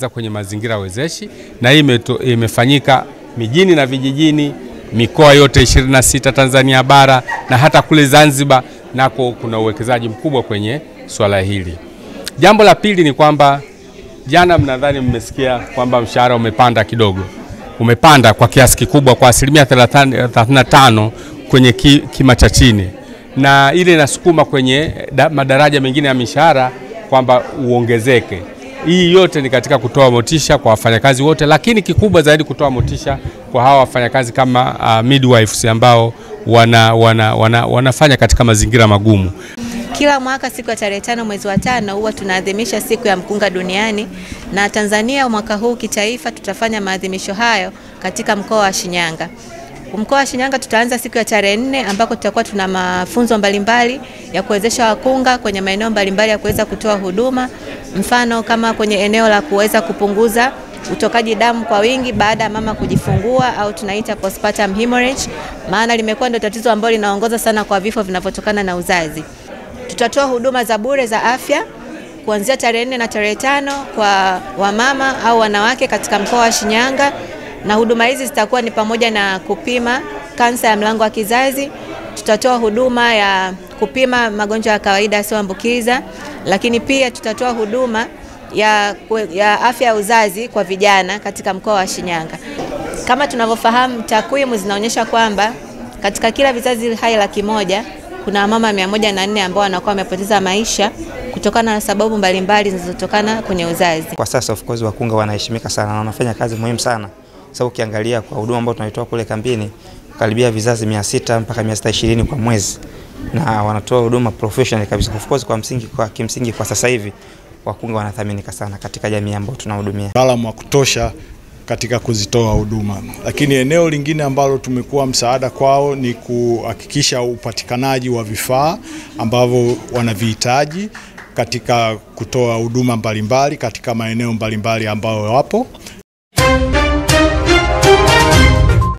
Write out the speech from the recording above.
Kwenye mazingira wezeshi, na hii imefanyika mijini na vijijini, mikoa yote 26 Tanzania bara, na hata kule Zanzibar nako kuna uwekezaji mkubwa kwenye swala hili. Jambo la pili ni kwamba jana mnadhani mmesikia kwamba mshahara umepanda kidogo. Umepanda kwa kiasi kikubwa kwa 35% kwenye kima cha chini. Na ile inasukuma kwenye madaraja mengine ya mishahara kwamba uongezeke. Hii yote ni katika kutoa motisha kwa wafanyakazi wote, lakini kikubwa zaidi kutoa motisha kwa hawa wafanyakazi kama midwives ambao wanafanya katika mazingira magumu. Kila mwaka siku ya tarehe 5 mwezi wa 5 huwa tunaadhimisha siku ya mkunga duniani, na Tanzania mwaka huu kitaifa tutafanya maadhimisho hayo katika mkoa wa Shinyanga. Mkoa wa Shinyanga tutaanza siku ya tarehe 4 ambako tutakuwa tuna mafunzo mbalimbali ya kuwezesha wakunga kwenye maeneo mbalimbali ya kuweza kutoa huduma, mfano kama kwenye eneo la kuweza kupunguza utokaji damu kwa wingi baada ya mama kujifungua au tunaita postpartum hemorrhage, maana limekuwa ndio tatizo ambalo linaongoza sana kwa vifo vinavyotokana na uzazi. Tutatoa huduma za bure za afya kuanzia tarehe 4 na tarehe 5 kwa wamama au wanawake katika mkoa wa Shinyanga, na huduma hizi zitakuwa ni pamoja na kupima kansa ya mlango wa kizazi, tutatoa huduma ya kupima magonjwa ya kawaida yasiyoambukiza, lakini pia tutatoa huduma ya afya ya uzazi kwa vijana katika mkoa wa Shinyanga. Kama tunavyofahamu, takwimu zinaonyesha kwamba katika kila vizazi hai 100,000 kuna mama 104 ambao wanakuwa wamepoteza maisha kutokana na sababu mbalimbali zinazotokana kwenye uzazi. Kwa sasa of course wakunga wanaheshimika sana na wanafanya kazi muhimu sana. Sababu ukiangalia kwa huduma ambayo tunaitoa kule kambini karibia vizazi 600 mpaka 620 kwa mwezi, na wanatoa huduma professional kabisa. Of course kwa kimsingi kwa sasa hivi wakunga wanathaminika sana katika jamii ambayo tunahudumia. Wataalamu wa kutosha katika kuzitoa huduma. Lakini eneo lingine ambalo tumekuwa msaada kwao ni kuhakikisha upatikanaji wa vifaa ambavyo wanavihitaji katika kutoa huduma mbalimbali katika maeneo mbalimbali ambao wapo.